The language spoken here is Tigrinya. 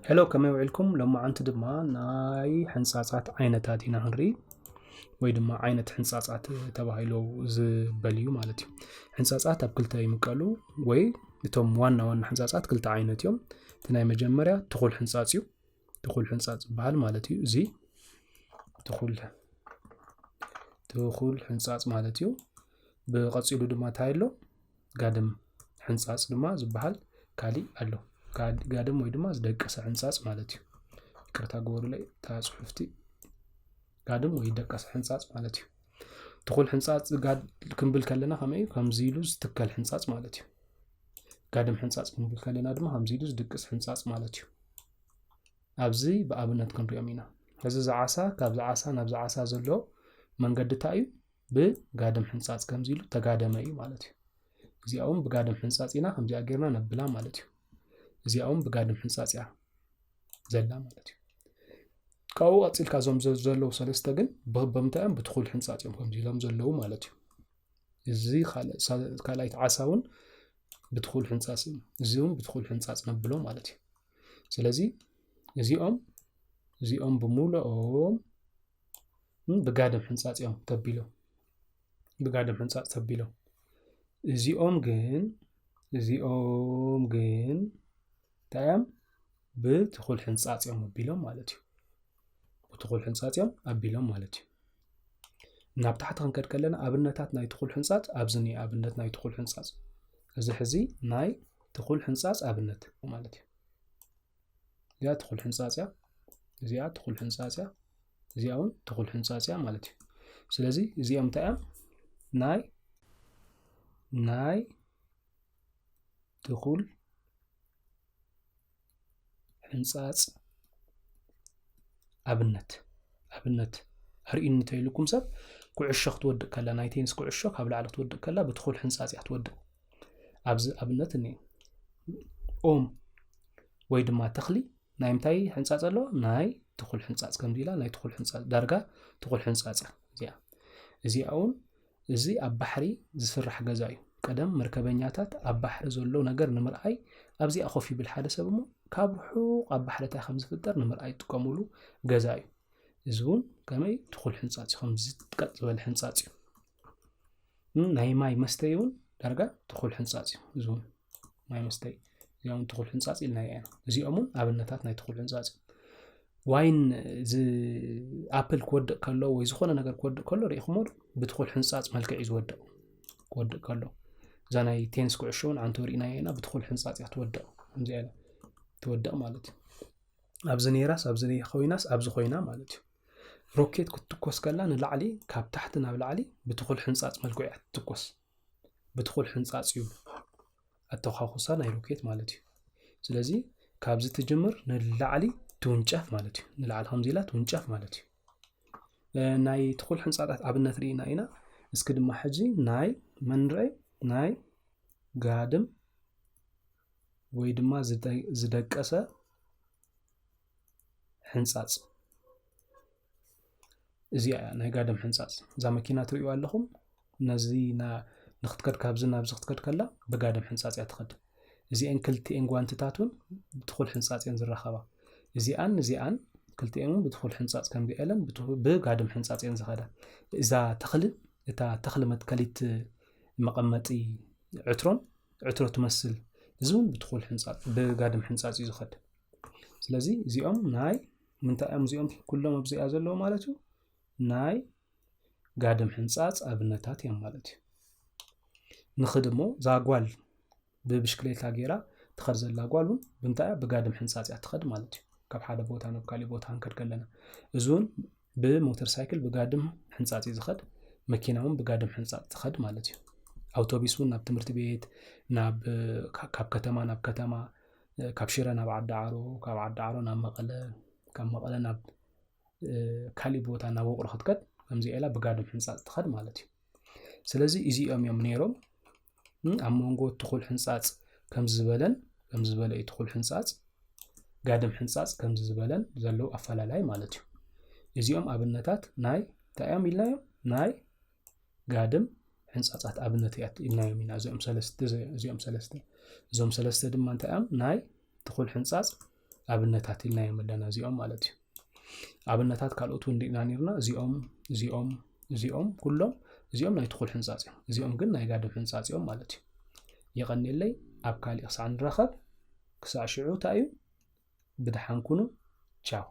ሄሎ፣ ከመይ ውዒልኩም? ሎማዓንቲ ድማ ናይ ሕንጻጻት ዓይነታት ኢና ክንርኢ፣ ወይ ድማ ዓይነት ሕንጻጻት ተባሂሉ ዝበል እዩ ማለት እዩ። ሕንጻጻት ኣብ ክልተ ይምቀሉ፣ ወይ እቶም ዋና ዋና ሕንጻጻት ክልተ ዓይነት እዮም። እቲ ናይ መጀመርያ ትኹል ሕንጻጽ እዩ። ትኹል ሕንጻጽ ዝበሃል ማለት እዩ። እዚ ትኹል ትኹል ሕንጻጽ ማለት እዩ። ብቐጺሉ ድማ እንታይ ኣሎ? ጋድም ሕንጻጽ ድማ ዝበሃል ካሊእ ኣሎ። ጋድም ወይ ድማ ዝደቀሰ ሕንጻጽ ማለት እዩ። ይቅርታ ግበሩለይ፣ እታ ጽሑፍቲ ጋድም ወይ ደቀሰ ሕንጻጽ ማለት እዩ። ትኹል ሕንጻጽ ክንብል ከለና ከመይ እዩ? ከምዚ ኢሉ ዝትከል ሕንጻጽ ማለት እዩ። ጋድም ሕንጻጽ ክንብል ከለና ድማ ከምዚ ኢሉ ዝድቅስ ሕንጻጽ ማለት እዩ። ኣብዚ ብኣብነት ክንሪኦም ኢና። እዚ ዝዓሳ ካብ ዝዓሳ ናብ ዝዓሳ ዘሎ መንገዲ እንታይ እዩ? ብጋድም ሕንጻጽ ከምዚ ኢሉ ተጋደመ እዩ ማለት እዩ። እዚኣ እውን ብጋድም ሕንጻጽ ኢና ከምዚኣ ጌርና ነብላ ማለት እዩ። እዚኣ እውን ብጋድም ሕንጻጽ እያ ዘላ ማለት እዩ። ካብኡ ቀጺልካ እዞም ዘ- ዘለዉ ሰለስተ ግን ብ- ብምንታይ እዮም? ብትኹል ሕንጻጽ እዮም ከምዚ ኢሎም ዘለዉ ማለት እዩ። እዚ ካልእ- ሳ- ካልኣይቲ ዓሳ እውን ብትኹል ሕንጻጽ እዩ። እዚ እውን ብትኹል ሕንጻጽ ነብሎ ማለት እዩ። ስለዚ እዚኦም እዚኦም ብምሉኦም ብጋድም ሕንጻጽ እዮም ተቢሎም፣ ብጋድም ሕንጻጽ ተቢሎም። እዚኦም ግን እዚኦም ግን እንታይ እዮም? ብትኹል ሕንጻጽ እዮም ኣቢሎም ማለት እዩ። ብትኹል ሕንጻጽ እዮም ኣቢሎም ማለት እዩ። ናብ ታሕቲ ክንከድ ከለና ኣብነታት ናይ ትኹል ሕንጻጽ ኣብዚ እኒኦ። ኣብነት ናይ ትኹል ሕንጻጽ እዚ ሕዚ ናይ ትኹል ሕንጻጽ ኣብነት ማለት እዩ። እዚኣ ትኹል ሕንጻጽ እያ። እዚኣ ትኹል ሕንጻጽ እያ። እዚኣ እውን ትኹል ሕንጻጽ እያ ማለት እዩ። ስለዚ እዚኦም እንታይ እዮም? ናይ ናይ ትኹል ሕንጻጽ ኣብነት ኣብነት ኣርእዩኒ እንተኢልኩም ሰብ፣ ኩዕሾ ክትወድቕ ከላ፣ ናይ ቴኒስ ኩዕሾ ካብ ላዕሊ ክትወድቕ ከላ ብትኹል ሕንጻጽ እያ ትወድቕ። ኣብዚ ኣብነት እኒኦ ኦም ወይ ድማ ተኽሊ ናይ ምንታይ ሕንጻጽ ኣለዎ? ናይ ትኹል ሕንጻጽ። ከምዚ ኢላ ናይ ትኹል ሕንጻጽ፣ ዳርጋ ትኹል ሕንጻጽ እያ እዚኣ። እዚኣ እውን እዚ ኣብ ባሕሪ ዝስራሕ ገዛ እዩ። ቀደም መርከበኛታት ኣብ ባሕሪ ዘሎ ነገር ንምርኣይ ኣብዚኣ ኮፍ ይብል ሓደ ሰብ እሞ ካብ ርሑቕ ኣብ ባሕሪ እንታይ ከም ዝፍጠር ንምርኣይ ዝጥቀሙሉ ገዛ እዩ። እዚ እውን ከመይ ትኹል ሕንጻጽ እዩ፣ ከም ዝጥቀጥ ዝበለ ሕንጻጽ እዩ። እም፣ ናይ ማይ መስተይ እውን ዳርጋ ትኹል ሕንጻጽ እዩ። እዚ እውን ማይ መስተይ እዚኦም ትኹል ሕንጻጽ ኢልና ኢና። እዚኦም እውን ኣብነታት ናይ ትኹል ሕንጻጽ እዩ። ዋይን እዚ ኣፕል ክወድቕ ከሎ ወይ ዝኾነ ነገር ክወድቕ ከሎ ርኢኹሞ ዶ? ብትኹል ሕንጻጽ መልክዕ እዩ ዝወድቕ። ክወድቕ ከሎ እዛ ናይ ቴኒስ ኩዕሾ እውን ዓንቶ ርኢናዮ ኢና። ብትኹል ሕንጻጽ እያ ትወድቕ። ከምዚኣ ኢላ ትወድቕ ማለት እዩ። ኣብዚ ነይራስ ኣብዚ ነይ ኮይናስ ኣብዚ ኮይና ማለት እዩ። ሮኬት ክትትኮስ ከላ ንላዕሊ፣ ካብ ታሕቲ ናብ ላዕሊ ብትኹል ሕንጻጽ መልክዑ እያ ትትኮስ። ብትኹል ሕንጻጽ እዩ ኣተኳኹሳ ናይ ሮኬት ማለት እዩ። ስለዚ ካብዚ ትጅምር ንላዕሊ ትውንጨፍ ማለት እዩ። ንላዕሊ ከምዚ ኢላ ትውንጨፍ ማለት እዩ። እ፣ ናይ ትኹል ሕንጻጻት ኣብነት ርኢና ኢና። እስኪ ድማ ሕጂ ናይ መን ንርኣይ? ናይ ጋድም ወይ ድማ ዝደ- ዝደቀሰ ሕንጻጽ። እዚኣ እያ ናይ ጋድም ሕንጻጽ። እዛ መኪና ትርእዩ ኣለኹም። ነዚ ና- ንክትከድ፣ ካብዚ ናብዚ ክትከድ ከላ ብጋድም ሕንጻጽ እያ ትኸድ። እዚአን ክልቲኤን ጓንትታት እውን ብትኹል ሕንጻጽ እየን ዝራኸባ። እዚኣን እዚኣን ክልቲኤን እውን ብትኹል ሕንጻጽ ከምዚኤለን ብትኹ- ብጋድም ሕንጻጽ እየን ዝኸዳ። እዛ ተኽሊ፣ እታ ተኽሊ መትከሊት መቐመጢ ዕትሮን፣ ዕትሮ ትመስል፣ እዚ እውን ብትኹል ሕንጻጽ፣ ብጋድም ሕንጻጽ እዩ ዝኸድ። ስለዚ እዚኦም ናይ ምንታይ እዮም? እዚኦም ኩሎም ኣብዚኣ ዘለዉ ማለት እዩ ናይ ጋድም ሕንጻጽ ኣብነታት እዮም ማለት እዩ። ንኽድ እሞ እዛ ጓል ብብሽክሌታ ጌራ ትኸድ ዘላ ጓል እውን ብምንታይ እያ? ብጋድም ሕንጻጽ እያ ትኸድ ማለት እዩ። ካብ ሓደ ቦታ ናብ ካሊእ ቦታ ክንከድ ከለና፣ እዚ እውን ብሞተር ሳይክል ብጋድም ሕንጻጽ እዩ ዝኸድ፣ መኪና እውን ብጋድም ሕንጻጽ ትኸድ ማለት እዩ። ኣውቶቢስ እውን ናብ ትምህርቲ ቤት፣ ናብ፣ ካ- ካብ ከተማ ናብ ከተማ፣ ካብ ሽረ ናብ ዓዲ ዓሮ፣ ካብ ዓዲ ዓሮ ናብ መቐለ፣ ካብ መቐለ ናብ፣ እ፣ ካሊእ ቦታ ናብ ውቕሮ ክትከድ ከምዚኣ ኢላ ብጋድም ሕንጻጽ ትኸድ ማለት እዩ። ስለዚ እዚኦም እዮም ነይሮም፣ እም፣ ኣብ መንጎ ትኹል ሕንጻጽ ከምዚ ዝበለን ከምዚ ዝበለ እዩ። ትኹል ሕንጻጽ፣ ጋድም ሕንጻጽ ከምዚ ዝበለን ዘለዉ ኣፈላላይ ማለት እዩ። እዚኦም ኣብነታት ናይ እንታይ እዮም ኢልናዮም? ናይ ጋድም ሕንጻጻት ኣብነት እያ ኢልናዮም ኢና። እዚኦም ሰለስተ እዚኦም ሰለስተ እዞም ሰለስተ ድማ እንታይ እዮም? ናይ ትኹል ሕንጻጽ ኣብነታት ኢልናዮም ኣለና እዚኦም ማለት እዩ። ኣብነታት ካልኦት እውን ርኢና ነርና። እዚኦም እዚኦም እዚኦም ኩሎም እዚኦም ናይ ትኹል ሕንፃፅ እዮም። እዚኦም ግን ናይ ጋድም ሕንፃፅ እዮም ማለት እዩ። የቐንየለይ። ኣብ ካሊእ ክሳዕ ንራኸብ፣ ክሳዕ ሽዑ እንታይ እዩ? ብደሓን ኩኑ። ቻው።